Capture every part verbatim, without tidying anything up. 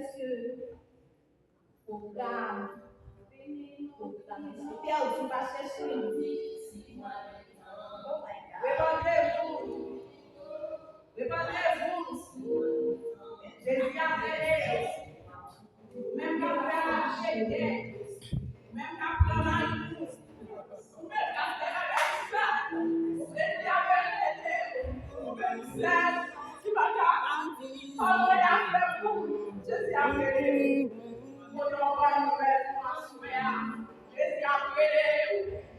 Pastè Sylvie. Pwogram. Pwogram. Pastè Sylvie. Repandrevou. Repandrevou. Jezi ap rele. Ou menm k ap fè lachete, ou menm k ap pran mayi, ou menm k ap fè bagay sa, Jezi ap rele, ou menm sèl ki pa ka, pa wè afè pou, Jezi ap rele. Mwen gen yon bòn nouvèl pou aswè a. Jezi ap rele w.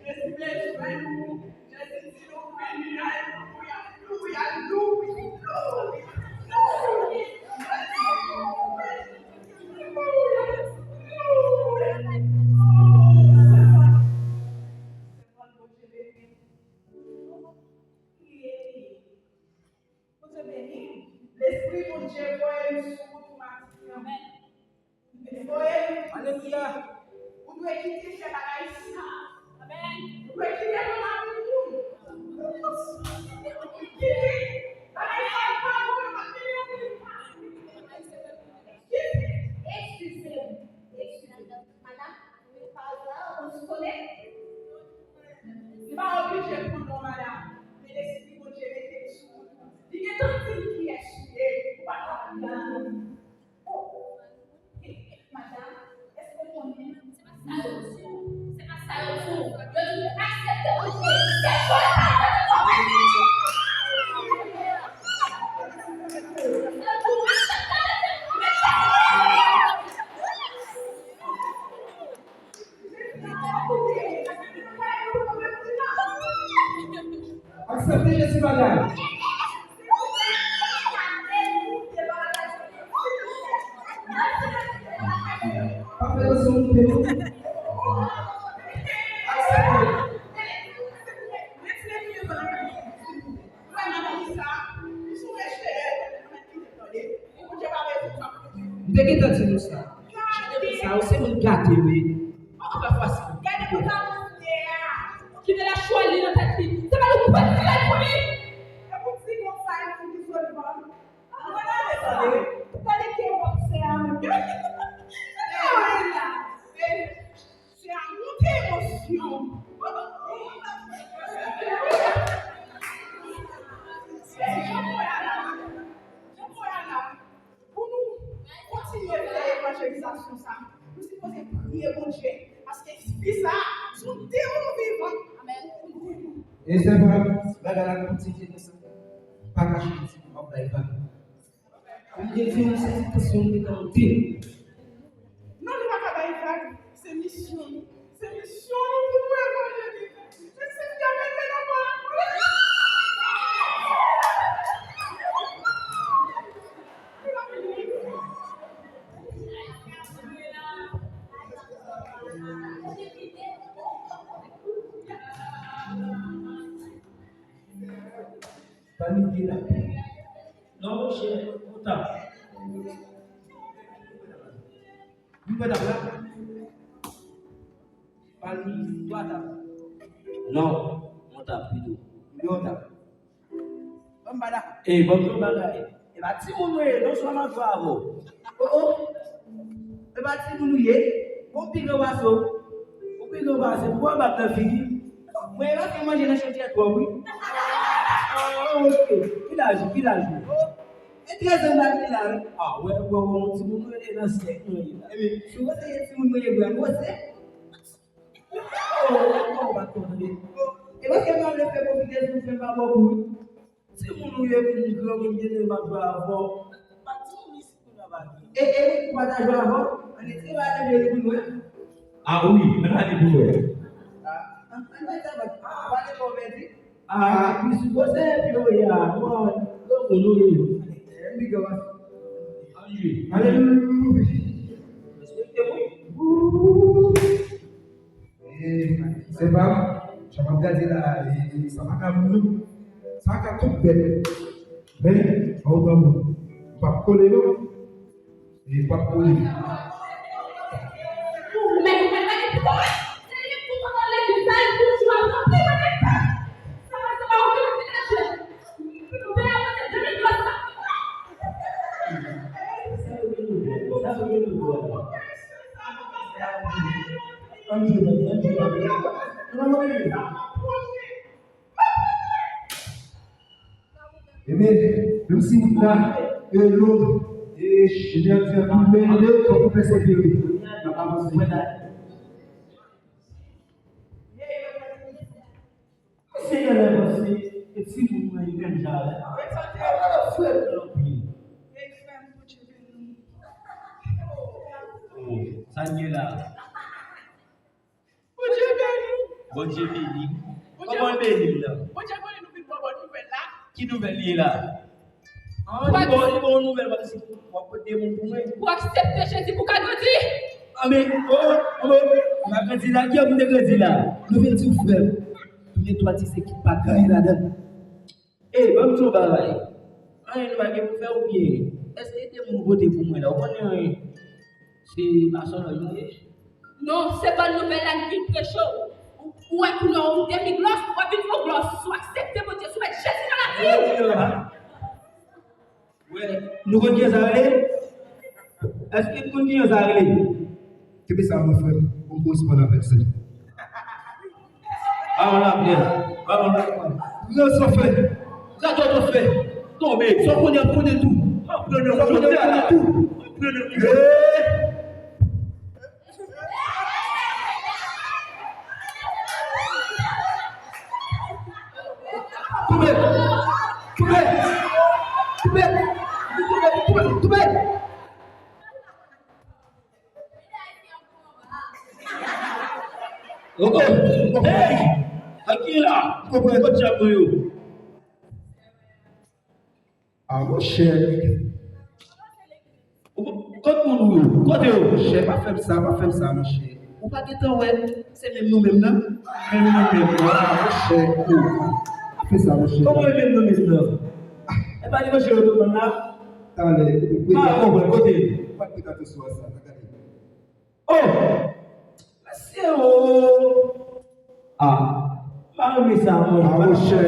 Jezi bezwen w. Jezi di nou vini. Alelouya, alelouya, alelouya, alelouya. Bondye beni w. Lespri Bondye voye m sou ou tou maten an. Alelouya. Ou dwe kite fè bagay sa. Ou dwe kite nan lavi moun. Kite bagay sa yo pa bon, yo pa mele yon moun pa. Kite. Eskize m. Eskize m. Madanm, pa aza, ou konnen. Li pa oblije pran non madanm. Men Lespri Bondye mete l sou ou. Li gentan di l kiyès ou ye. Ou pa ka di anyen. Madanm, èske w konnen? Se pa sa yo di w. Se pa sa yo di w. Yo di w aksepte Bondye. Se sa yo di w. Yo di w aksepte Bondye. Aksepte Jezi bagay. Pa fè tansyon monte non. Aksepte. M te gentan di nou sa. Jan de moun sa yo, se moun gate yo ye. Anpil fwa, se moun gate. Gade kòman l ye a. Ki te la chwal li nan tèt li. Se pa nou k pral tirè l pou li. E pou di konsa, e pou di Sullivan. Gade, gade, gade ki w ap fè a menm. Gade la. Se a monte emosyon. Pou nou kontinye fè evanjelizasyon sa, nou sipoze priye Bondye, paske fi sa, se yon demon vivan. Amèn. E sè pa, bagay la kontinye konsa. Pa kache di m ap bay vag. Ou gen di yon sensasyon ki tande. Non, nou pa ka bay vag. Se misyon nou. Se misyon nou pou nou evanjelize. Men se fè mete nan kò a. Pale byen la. Non, monchè, kontan. Wi, madam la. Pale twa tab. Non, yon tab pito. Yon tab. Ban m pa dakò. Ey, ban m di w bagay. E pa timoun nou ye, non, swa m ap jwe avè w. O, o. E pa timoun nou ye. Bon, pi gran pase w. Bon, pi gran pase m. Bon, bat nan figi. Mwen, e pa fè manje nan chantyè twòp, wi. Ah, ok. Ki laj ou, ki laj ou? E trèz an m ap gen la, wi. Ah, wè, wè, wè, yon timoun nou ye nan sèk nou ye la. Ebyen, si w panse se timoun mwen ye vre, nou se. Oh, oh, oh, pa t konn tande. E paske m pa vle fè konfidans, m fè m pa bò kou, wi. Timoun ou ye, moun granmoun gen de m ap jwe avè w. Pa timoun isit kounye a pa gen. E, e, ou pa ta jwe avè w? Ann eseye pa leve li pou nou wè. Ah wi, ann ale pou nou wè. Ah, ann, ann bay sa bat. Ah, pa leve w pèdi. Ah, li sipoze epi w ye a. Bon, granmoun ou ye. Eh, big up. Ann jwe. Alelouya. Respekte mwen. E, se pa, jan m ap gade la, e, sa pa ka moun, sa ka tout bèt. Men, pa otan moun. M p ap kole non. E, m p ap kole. Ann jwe, tande, ann jwe, tande. Non, non, non, non. Ebyen, menm si wout la e long, e chimè an di anpil, men fòk nou pèsevere. N ap avanse. Misye genlè panse e timoun mwen li menm jan avè m. Frè m anpil. Oh, sa n gen la? Bondye beni. Bondye beni. Kòman l beni m nan? Bondye beni nou vin bò bòn nouvèl la. Ki nouvèl li ye la? Ah, li bon, li bon nouvèl, paske w ap pote moun pou mwen. Ou aksepte Jezi pou ka grandi? Amen. Oh, oh, oh. M a grandi la, ki an m te grandi la? Nouvèl ti frè m. Tounen twa ti sèk ki pa gen anyen ladan l. Ey, ban m di w yon bagay. Anyen nou pa gen pou fè oubyen? Èske de moun vote pou mwen la? Ou konnen se pa sòlòy nou ye? Non, se bòn nouvèl la n vin preche w. Ou wè koulè w, ou demi glòs, ou ap vin yon glòs. Si w aksepte Bondye, si w met Jezi nan lavi w. Wè, nou konn kijan sa rele? Èske n konn kijan sa rele? Kenbe sa mwen, frè m, pou m koresponn avèk sa. Pawòl la klè. Pawòl la klè. Pran sa w fè. Gade w fè. Tonbe. Sa w konnen, konnen tou. Sa w konnen, konnen tou. Hey! Koupe! Koupe! Koupe! Koupe! Koupe! Oh, oh, hey! Aki la? Koupe! Kot djab mwen yo? Ah, monchè. Ou, kot moun ou yo? Kote yo? Monchè, pa fè m sa, pa fè m sa, monchè. Ou pa gentan wè, se menm nou menm nan? Menm nou menm nan, monchè. Oh, pa fè sa, monchè. Kòman e menm nou menm nan? E pa li monchè yo tou konn la? Talè, ou pa konprann, kote? Ou pa t fè atansyon a sa, gade. Oh! Mesye, oh! Ah, m pa renmen sa, mwen. Ah, monchè.